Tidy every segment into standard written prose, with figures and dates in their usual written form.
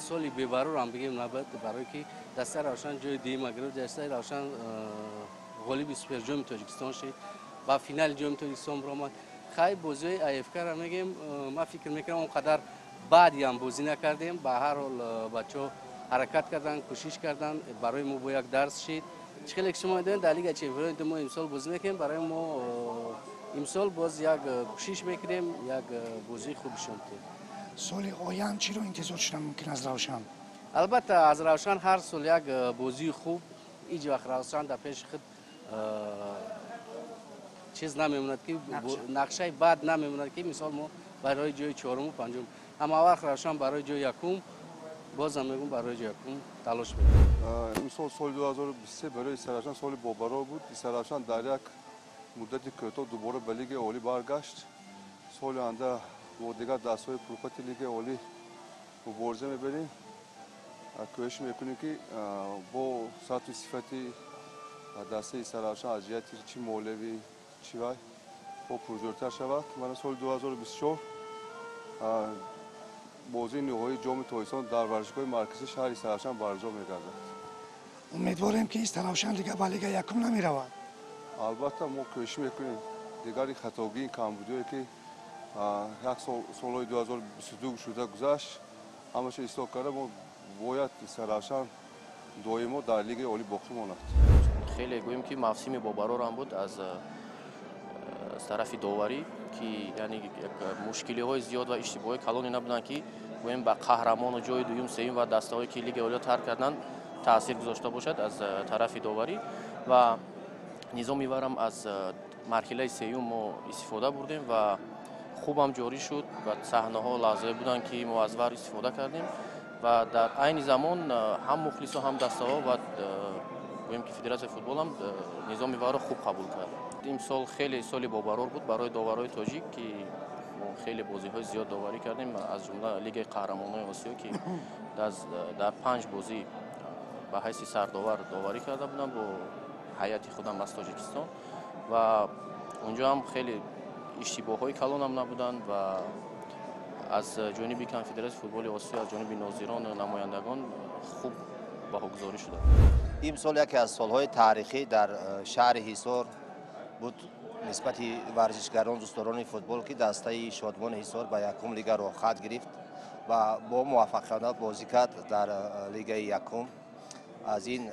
Соли бебарор ҳам бигем набад, барое ки дастаи Равшан ҷои дуюма гирифт. Дастаи Равшан ғолиби суперҷоми Тоҷикистон шид, ба финали ҷоми Тоҷикистон баромад. Хай, бозиҳои АФК-ро мегем, ман фикр мекунам, он қадар баъди ҳам бозӣ накардем. Ба ҳар ҳол, бачаҳо ҳаракат карданд, кӯшиш карданд, барои мо бо як дарс шид. Чӣ хеле ки шумо медонед, дар Лигаи чемпионони мо имсол бозӣ мекунем. Барои мо имсол боз як кӯшиш мекунем, як бозии хуб нишон диҳем. Соли оянд чиро интизор шудан мумкин аз Равшан? Албатта, аз Равшан ҳар сол як бозии хуб. Ҳеҷ вақт Равшан дар пеши худ чиз намемонад, ки нақшаи бад намемонад, ки мисол мо барои ҷои чоруму панҷум. Ҳама вақт Равшан барои ҷои якум, бозам мегӯм, барои ҷои якум талош мекунад. Имсол, соли 2023, барои Истаравшан соли бобарор буд. Истаравшан дар як муддати кӯтоҳ дубора ба Лигаи олӣ баргашт. Соли оянда бо дигар дастҳои пурқуввати Лигаи олӣ мубориза мебарем. Кӯшиш мекунем, ки бо сатҳу сифати дастаи Истаравшан аз ҷиҳати чӣ молиявӣ, чӣ вай бо пурзӯртар шавад. Мана, соли 2024 бозии ниҳоии Ҷоми Тоҷикистон дар варзишгоҳи марказии шаҳри Истаравшан баргузор мегардад. Умедворем, ки Истаравшан дигар ба Лигаи якум намеравад. Албатта, мо кӯшиш мекунем, дигари хатогии камбудиое, ки як сол, солҳои 2022 шуда гузашт, ҳамаша ислоҳ карда, мо бояд Истаравшан доимо дар Лигаи олӣ боқӣ монад. Хеле гӯем, ки мавсими бобарорам буд аз тарафи доварӣ, ки яъне мушкилиҳои зиёд ва иштибоҳои калоне набуданд, ки гӯем ба қаҳрамону ҷои дуюм, сеюм ва дастаҳое, ки Лигаи олиро тарк карданд, таъсир гузошта бошад аз тарафи доварӣ. Ва низоми варам аз марҳилаи сеюм мо истифода бурдем ва хубам ҷорӣ шуд ва саҳнаҳо, лаҳзае буданд, ки мо аз вар истифода кардем. Ва дар айни замон ҳам мухлисо, ҳам дастаҳо ва гӯем, ки федератсияи футболам низоми варро хуб қабул кард. Имсол хеле соли бобарор буд барои доварҳои тоҷик, ки мо хеле бозиҳои зиёд доварӣ кардем, аз ҷумла Лигаи қаҳрамонҳои Осиё, ки дар панҷ бозӣ ба ҳайси сардовар доварӣ карда будам бо ҳайати худам аз Тоҷикистон. Ва унҷо ҳам хеле иштибоҳҳои калонам набуданд ва аз ҷониби Конфедератсияи футболи Осиё, аз ҷониби нозирону намояндагон хуб баҳогузорӣ шуда. Имсол яке аз солҳои таърихӣ дар шаҳри Ҳисор буд нисбати варзишгарон, дӯстдорони футбол, ки дастаи Шодмони Ҳисор ба якум лига роҳхат гирифт ва бо муваффақият бозӣ кард дар лигаи якум. Аз ин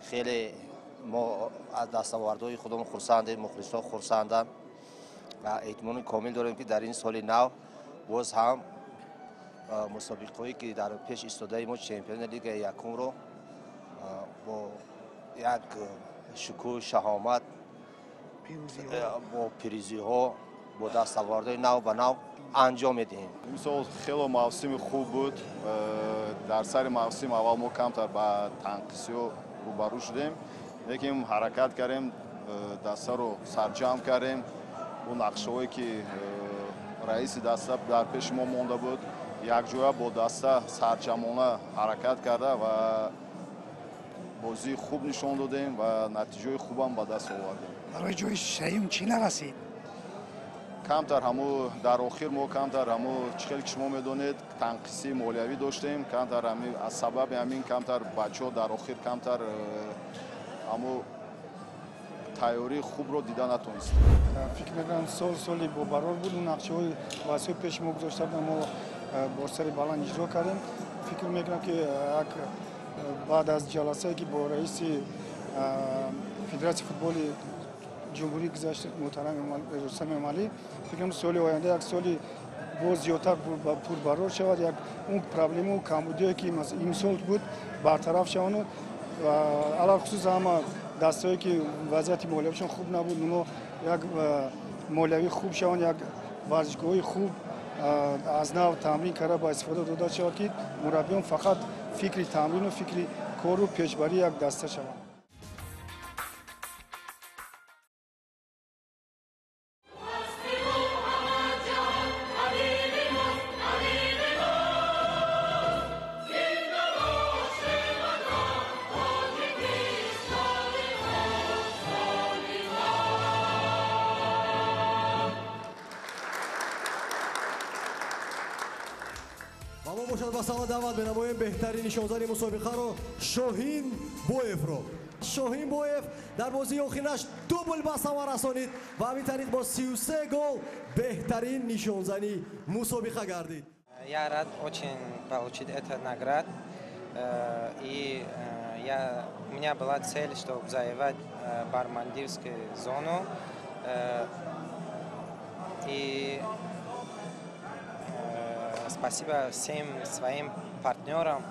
хеле мо аз дастовардҳои худамон хурсандем, мухлисҳо хурсанданд ва эътимони комил дорем, ки дар ин соли нав боз ҳам мусобиқаҳое, ки дар пеш истодаи мо, чемпиони лигаи якумро бо як шукӯҳ, шаҳомат, бо пирӯзиҳо, бо дастовардҳои нав ба нав анҷом медиҳем. Имсол хело мавсими хуб буд. Дар сари мавсим аввал мо камтар ба танқисиҳо рӯбарӯ шудем, лекин ҳаракат кардем, дастаро сарҷамъ кардем. Он нақшаҳое, ки раиси даста дар пеши мо монда буд, якҷоя бо даста сарҷамъона ҳаракат карда ва бозии хуб нишон додем ва натиҷаҳои хубам ба даст овардем. Барои ҷои сеюм чӣ нарасид? Камтар ҳаму дар охир мо камтар ҳаму, чӣ хеле ки шумо медонед, танқисии молиявӣ доштем камтар. Аз сабаби ҳамин камтар бачаҳо дар охир камтар ҳаму тайёрии хубро дида натонистем. Фикр мекунам, сол соли бобарор буд. Нақшаҳои васеъ пеши мо гузошта будам, мо бо сари баланд иҷро кардем. Фикр мекунам, ки як баъд аз ҷаласае, ки бо раиси федератсияи футболи ҷумҳурӣ гузашт, муҳтарам Рустам Эмомалӣ, фикр мекунам, соли оянда як соли боз зиёдтар пурбарор шавад, як он проблему камбудиое, ки имсол буд, бартараф шаванд. Ва алалхусус ҳама дастҳое, ки вазъияти молиявишон хуб набуд, онҳо як молиявӣ хуб шаванд, як варзишгоҳҳои хуб аз нав таъмин карда, ба истифода дода шавад, ки мураббиён фақат фикри тамрину фикри кору пешбарии як даста шаванд. Ва мо Бошад, ба саҳна даъват менамоем беҳтарин нишонзани мусобиқаро, Шоҳин Боевро. Шоҳин Боев дар бозии охираш дубл ба самар расонид ва ҳамин тариқ бо 33 гол беҳтарин нишонзани мусобиқа гардид. Я рад очень получить этот наград. И у меня была цель, чтобы завоевать бомбардирскую зону. И спасибо всем своим партнерам,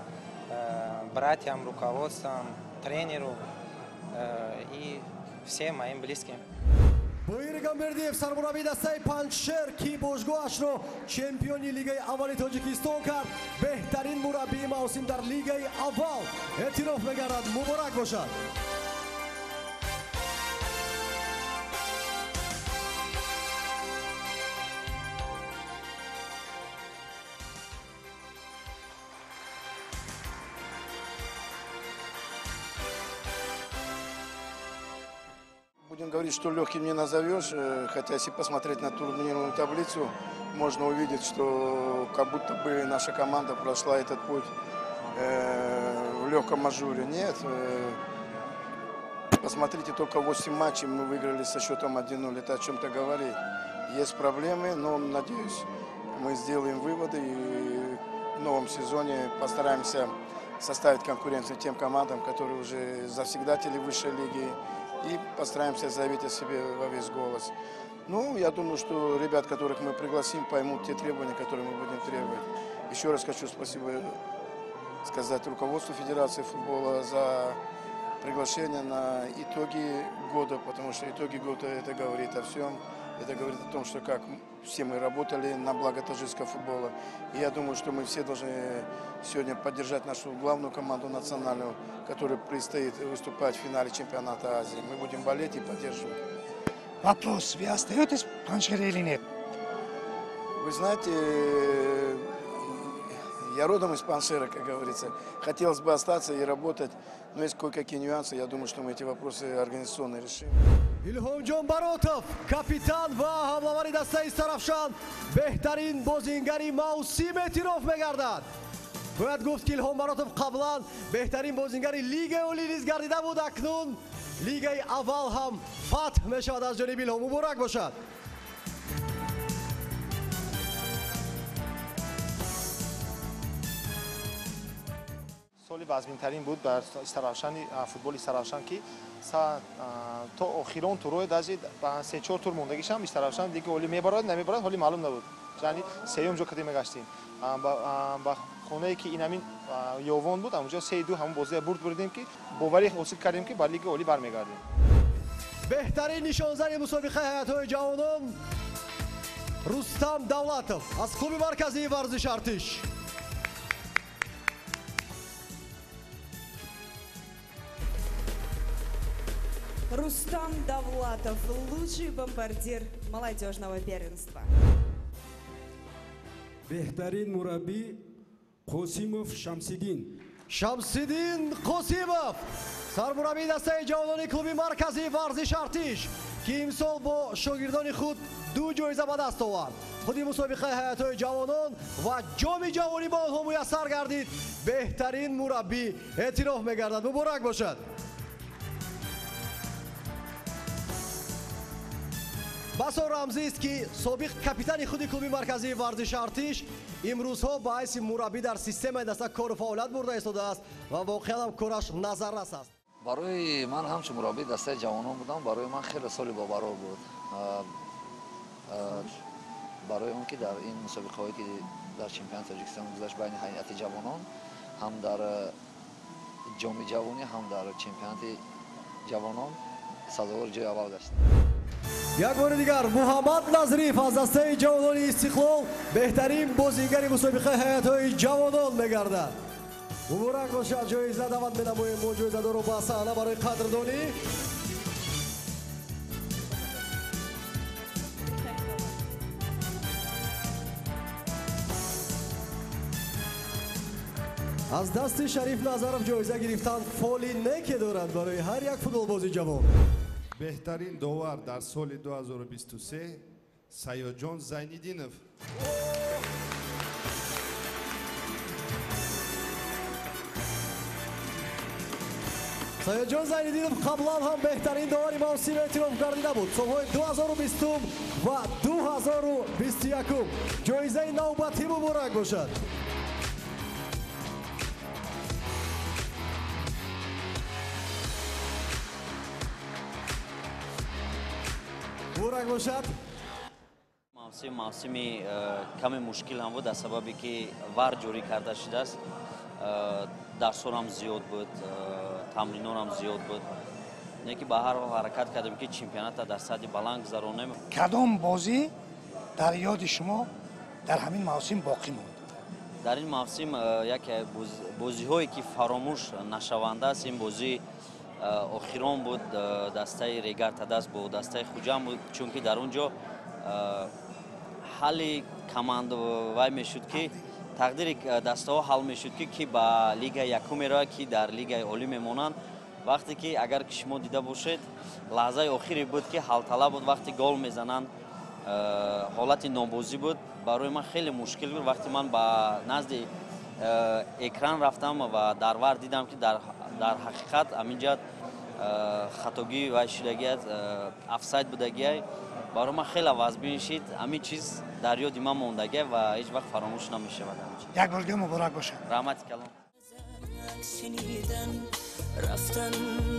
братьям, руководствам, тренеру и всем моим близким. Боир Гамбердиев, сармураббии дастаи Панҷшер, ки бошгоҳашро чемпиони Лигаи аввали Тоҷикистон кард, беҳтарин мураббии мавсим дар Лигаи аввал эътироф мегардад. Муборак бошад. Будем говорить, что легким не назовешь, хотя если посмотреть на турнирную таблицу, можно увидеть, что как будто бы наша команда прошла этот путь в легком ажуре. Нет, посмотрите, только 8 матчей мы выиграли со счетом 1-0, это о чем-то говорит. Есть проблемы, но, надеюсь, мы сделаем выводы и в новом сезоне постараемся составить конкуренцию тем командам, которые уже завсегдатели высшей лиги, и постараемся заявить о себе во весь голос. Ну, я думаю, что ребят, которых мы пригласим, поймут те требования, которые мы будем требовать. Еще раз хочу спасибо сказать руководству Федерации футбола за приглашение на итоги года, потому что итоги года это говорит о всем. Это говорит о том, что как все мы работали на благо таджикского футбола. И я думаю, что мы все должны сегодня поддержать нашу главную команду национальную, которая предстоит выступать в финале чемпионата Азии. Мы будем болеть и поддерживать. Вопрос, вы остаетесь в Панджшере или нет? Вы знаете, я родом из Панджшера, как говорится. Хотелось бы остаться и работать, но есть кое-какие нюансы. Я думаю, что мы эти вопросы организационно решим. Илҳомҷон Баротов, капитан ва ҳамлавари дастаи Истаравшан, беҳтарин бозингари мавсим эътироф мегардад. Бояд гуфт, ки Илҳом Баротов қаблан беҳтарин бозингари Лигаи олӣ низ гардида буд. Акнун Лигаи аввал ҳам фатҳ мешавад аз ҷониби Илҳом. Муборак бошад. Соли вазминтарин буд бар Истаравшани, футболи Истаравшан, ки то охирон турҳои даже ба 3-4 тур мондагишам Истаравшан лиги олӣ мебарад, намебарад, ҳоли маълум набуд. Яъне сеюм ҷо каде мегаштем. Ба хонае ки инамин Ёвон буд, ҳамонҷо 3-2 ҳамон бозия бурд бурдем, ки боварӣ ҳосил кардем, ки ба лиги олӣ бармегардем. Беҳтарин нишонзани мусобиқаи ҳайатҳои ҷавонон Рустам Давлатов аз клуби марказии варзиши Артиш. Рустам Давлатов, лучший бомбардир молодежного первенства. Беҳтарин мураббӣ Қосимов Шамсиддин. Шамсиддин Қосимов, сармураббии дастаи ҷавонони клуби марказии варзиши Артиш, ки имсол бо шогирдони худ ду ҷоиза ба даст овард. Худи мусобиқаи ҳайатҳои ҷавонон ва ҷоми ҷавонӣ ба онҳо муяссар гардид. Беҳтарин мураббӣ эътироф мегардад. Муборак бошад. Басо рамзист, ки собиқ капитани худи клуби марказии варзиши Артиш имрӯзҳо ба ҳайси мураббӣ дар системаи даста кору фаъолият бурда истодааст ва воқеан ҳам кораш назаррас аст. Барои ман ҳамчун мураббии дастаи ҷавонон будам, барои ман хеле соли бобарор буд. Барои он ки дар ин мусобиқаҳое ки дар чемпионати Тоҷикистон гузашт байни ҳайати ҷавонон, ҳам дар ҷоми ҷавонӣ, ҳам дар чемпионати ҷавонон сазовори ҷои аввал гаштем. Як бори дигар Муҳаммад Назриев аз дастаи ҷавонони Истиқлол беҳтарин бозингари мусобиқаи ҳайатҳои ҷавонон мегардад. Муборак бошад. Ҷоиза даъват менамоем мо ҷоизадорро ба саҳна барои қадрдонӣ. Аз дасти Шариф Назаров ҷоиза гирифтан фоли неке дорад барои ҳар як футболбози ҷавон. Беҳтарин довар дар соли 2023 Саёдҷон Зайниддинов. Саидҷон Зайниддинов қаблан ҳам беҳтарин довари мавсим эътироф гардида буд. Солҳои 2020 ва 2021. Ҷоизаи навбатӣ муборак бошад. Муборак бошад. Мавсим мавсими каме мушкил ҳам буд, аз сабабе ки вар ҷорӣ карда шудааст. Дарсорам зиёд буд, тамринорам зиёд буд. Не ки ба ҳар ҳол ҳаракат кардем, ки чемпионатро дар сатҳи баланд гузаронем. Кадом бозӣ дар ёди шумо дар ҳамин мавсим боқӣ монд? Дар ин мавсим яке бозиҳое ки фаромӯш нашаванда аст, ин бозӣ охирон буд, дастаи Регар Тадас бо дастаи Хуҷанд буд, чунки дар он ҷо ҳалли командовай мешуд, ки тақдири дастаҳо ҳал мешуд, ки ба лигаи якум меравад, ки дар лигаи олӣ мемонанд. Вақте ки агар ки шумо дида бошед, лаҳзаи охире буд, ки ҳалталаб буд, вақте гол мезананд, ҳолати нобозӣ буд. Барои ман хеле мушкил буд. Вақте ман ба назди экран рафтам ва дар вар дидам, ки дар ҳақиқат ҳаминҷа хатогӣ вай шудагиаст, офсайд будагиай, барои ман хеле вазбин шид. Ҳамин чиз дар ёди ман мондагиай ва ҳеҷ вақт фаромӯш намешавад. Як бор дига муборак бошад. Раҳмати калон. Рафтан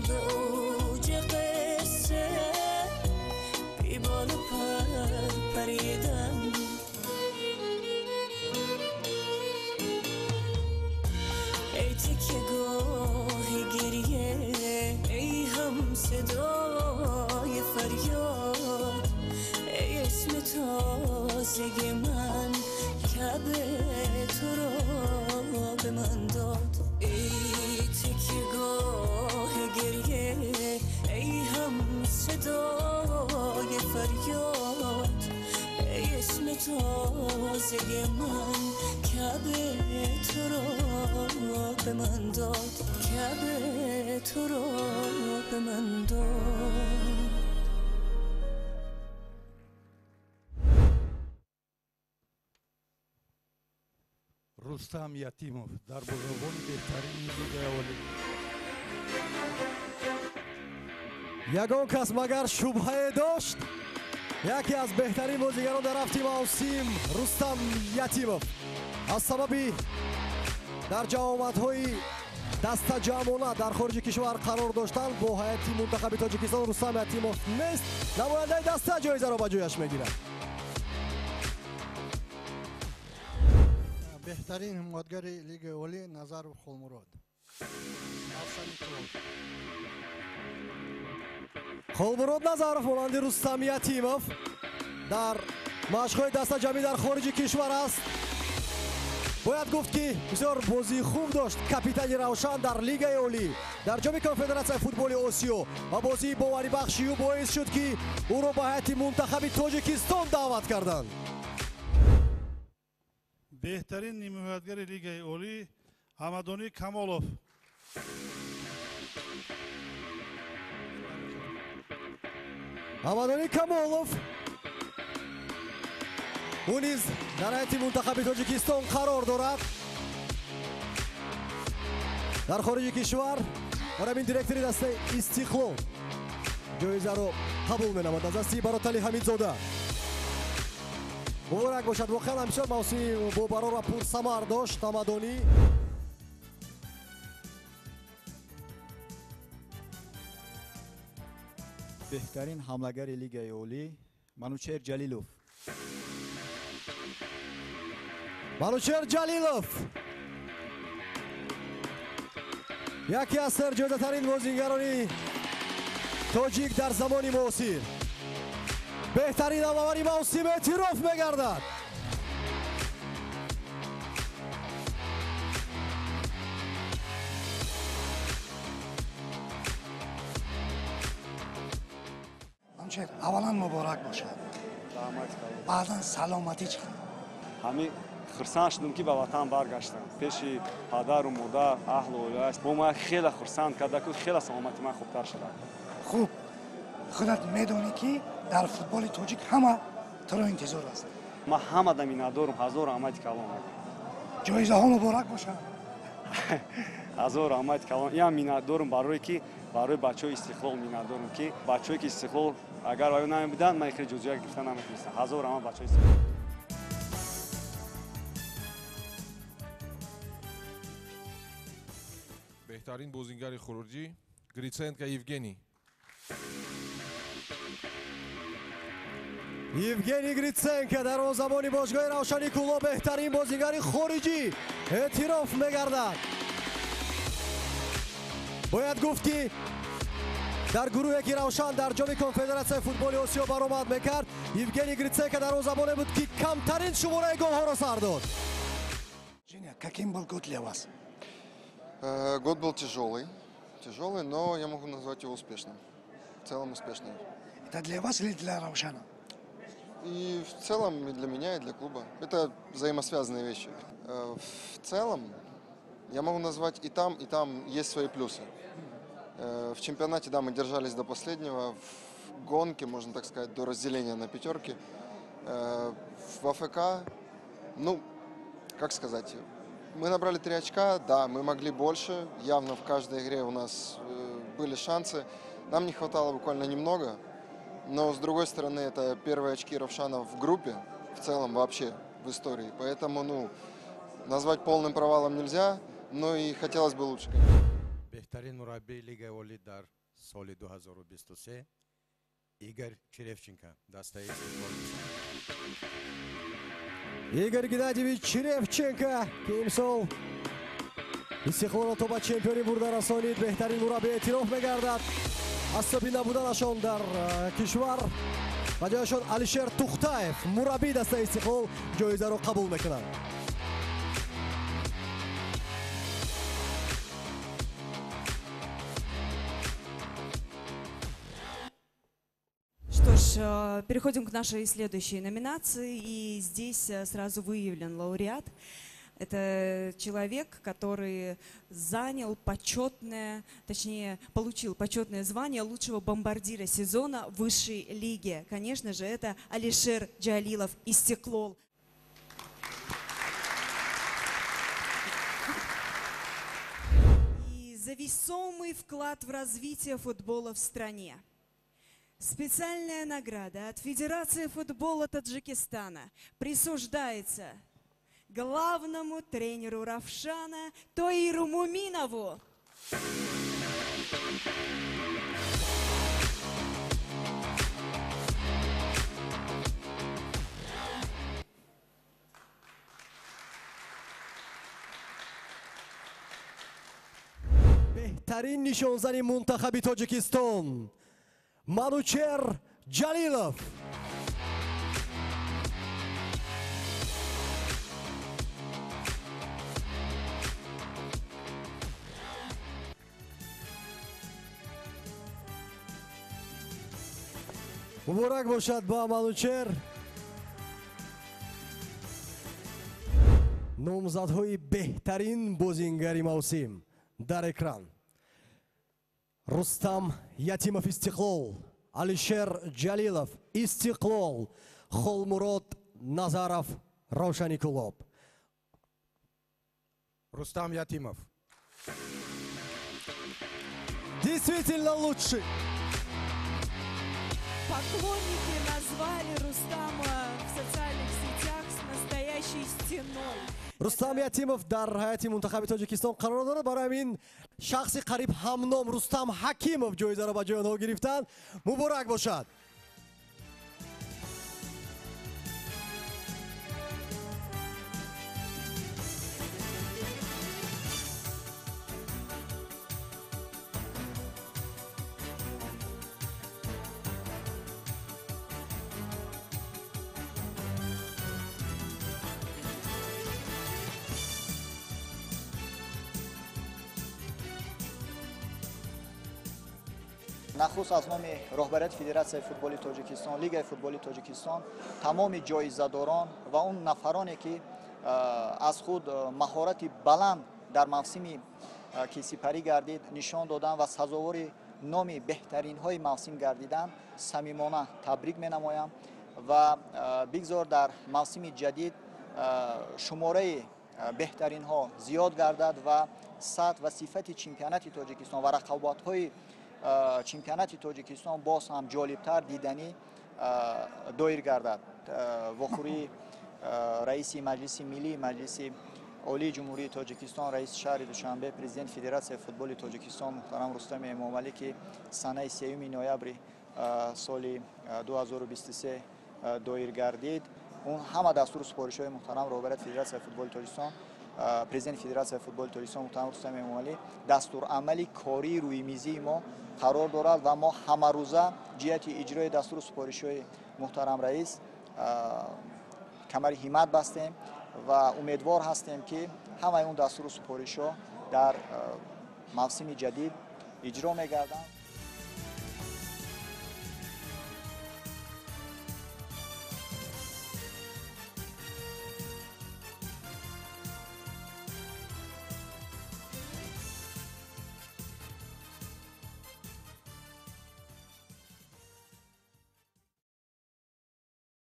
ба اوج قصه بی بال و پر پریدن، ای تکیه گاه گریه، ای هم صدای فریاد، ای اسم تازه من کعبه تو را به من داد، ای تکیه گاه گریه، ای هم صدای فریاد، ای اسم تازه من کعبه تو را به من داد، کعبه تو را به من داد. Рустам Ятимов, дарвозабони беҳтарини лигаи олӣ. Ягон кас магар шубҳае дошт? Яке аз беҳтарин бозигарон дар рафти мавсим Рустам Ятимов аз сабаби дар ҷамъомадҳои дастаҷамъона дар хориҷи кишвар қарор доштан бо ҳайати мунтахаби Тоҷикистон Рустам Ятимов нест. Намояндаи даста ҷоизаро ба ҷояш мегирад. Беҳтарин ҳимоятгари лигаи олӣ Назаров Холмурод. Холмурод Назаров монанди Рустам Ятимов дар машқҳои дастаҷамъӣ дар хориҷи кишвар аст. Бояд гуфт, ки бисёр бозии хуб дошт капитани Равшан дар лигаи олӣ, дар ҷоми конфедератсияи футболи Осиё, ва бозии боварибахши ӯ боис шуд, ки ӯро ба ҳайати мунтахаби Тоҷикистон даъват карданд. Беҳтарин нимҳимоятгари лигаи олӣ Ҳамадонӣ Камолов. Ҳамадонӣ Камолов ӯ низ дар ҳайати мунтахаби Тоҷикистон қарор дорад. Дар хориҷи кишвар барои ин директори дастаи Истиқлол ҷоизаро қабул менамояд аз дасти Баротали Ҳамидзода. Муборак бошад. Воқеан ҳам бисёр мавсими бобарор ва пурсамар дошт Ҳамадонӣ. Беҳтарин ҳамлагари лигаи олӣ Манучер Ҷалилов. Манучер Ҷалилов яке аз серҷоизатарин бозигарони тоҷик дар замони муосир, беҳтарин ҳамлавари мавсим эътироф мегардад. Манучер, аввалан муборак бошад, баъдан саломатӣ чӣ? Ҳамин хурсанд шудам, ки ба ватан баргаштам, пеши падару модар, аҳлу оилааш. Бо ман хеле хурсанд карда, ки хеле саломатии ман хубтар шуда. Хуб, худат медонӣ, ки дар футболи тоҷик ҳама туро интизор аст. Ман ҳама да миннатдорам, ҳазор раҳмати калон. Ҷоизаҳо муборак бошад. Ҳазор раҳмати калон. Инам миннатдорум барое ки барои бачаҳои Истиқлол миннатдорум, ки бачаҳое ки Истиқлол агар ваё намебуданд, ман хеле ҷузъият гирифта наметавонистам. Ҳазор раҳмат бачаҳои Истиқлол. Беҳтарин бозингари хориҷӣ Гриценко Евгений. Евгений Гриценко дарвозабони бошгоҳи Равшани Кӯлоб беҳтарин бозингари хориҷӣ эътироф мегардад. Бояд гуфт, ки дар гурӯҳе ки Равшан дар ҷоми Конфедератсияи футболи Осиё баромад мекард, Евгений Гриценко дарвозабоне буд, ки камтарин шумораи голҳоро сар дод. Женя, каким был год для вас? Год был тяжелый, тяжелый, но я могу назвать его успешным. В целом успешный. Это для вас или для Равшана? И в целом и для меня, и для клуба. Это взаимосвязанные вещи. В целом я могу назвать и там есть свои плюсы. В чемпионате, да, мы держались до последнего, в гонке, можно так сказать, до разделения на пятерки. В АФК, ну, как сказать, мы набрали 3 очка, да, мы могли больше, явно в каждой игре у нас были шансы. Нам не хватало буквально немного, но, с другой стороны, это первые очки Равшана в группе, в целом вообще в истории. Поэтому, ну, назвать полным провалом нельзя, но и хотелось бы лучше, конечно. Беҳтарин мураббии Лигаи Олӣ дар соли 2023 Игорь Черевченко, дастаи Истиқлол. Игорь Геннадьевич Черевченко, ки имсол Истиқлолро то ба чемпионӣ бурда расонид, беҳтарин мураббӣ эътироф мегардад. Аз ҳисоби набуданашон дар кишвар ба ҷояшон Алишер Тухтаев, мураббии дастаи Истиқлол, ҷоизаро қабул мекунанд. Переходим к нашей следующей номинации. И здесь сразу выявлен лауреат. Это человек, который занял почетное, точнее, получил почетное звание лучшего бомбардира сезона высшей лиги. Конечно же, это Алишер Джалилов, Истиклол. И за весомый вклад в развитие футбола в стране. Специальная награда от Федерации футбола Таджикистана присуждается главному тренеру Равшана Тоиру Муминову. Беҳтарин нишонзани мунтахаби Тоҷикистон Манучер Ҷалилов. Муборак бошад ба Манучер. Номзадҳои беҳтарин бозингари мавсим дар экран. Рустам Ятимов, Истиқлол, Алишер Ҷалилов, Истиқлол, Холмурод Назаров, Равшани Кӯлоб. Рустам Ятимов. Действительно лучший. Поклонники назвали Рустама в социальных сетях с настоящей стеной. Рустам Ятимов дар ҳайати мунтахаби Тоҷикистон қарор дорад. Барои ҳамин шахси қариб ҳамном Рустам Ҳакимов ҷоизаро ба ҷои онҳо гирифтанд. Муборак бошад. Нахуст аз номи роҳбарияти Федератсияи футболи Тоҷикистон, Лигаи футболи Тоҷикистон, тамоми ҷоизадорон ва он нафароне, ки аз худ маҳорати баланд дар мавсими ки сипарӣ гардид нишон доданд ва сазовори номи беҳтаринҳои мавсим гардиданд, самимона табрик менамоям ва бигзор дар мавсими ҷадид шумораи беҳтаринҳо зиёд гардад ва сатҳ ва сифати чемпионати Тоҷикистон ва рақобатҳои чемпионати Тоҷикистон боз ҳам ҷолибтар, диданӣ доир гардад. Вохӯрии раиси Маҷлиси Миллӣ, Маҷлиси Олии Ҷумҳурии Тоҷикистон, раиси шаҳри Душанбе, президенти Федератсияи футболи Тоҷикистон муҳтарам Рустами Эмомалӣ, ки санаи 3 ноябри соли 2023 доир гардид, он ҳама дастуру супоришҳои муҳтарам роҳбарияти Федератсияи футболи Тоҷикистон, президенти Федератсияи футболи Тоҷикистон муҳтарам Рустами Эмомалӣ дастурамали кории рӯймизии мо қарор дорад ва мо ҳамарӯза ҷиҳати иҷрои дастуру супоришҳои муҳтарам раис камари ҳиммат бастем ва умедвор ҳастем, ки ҳамаи он дастуру супоришҳо дар мавсими ҷадид иҷро мегарданд.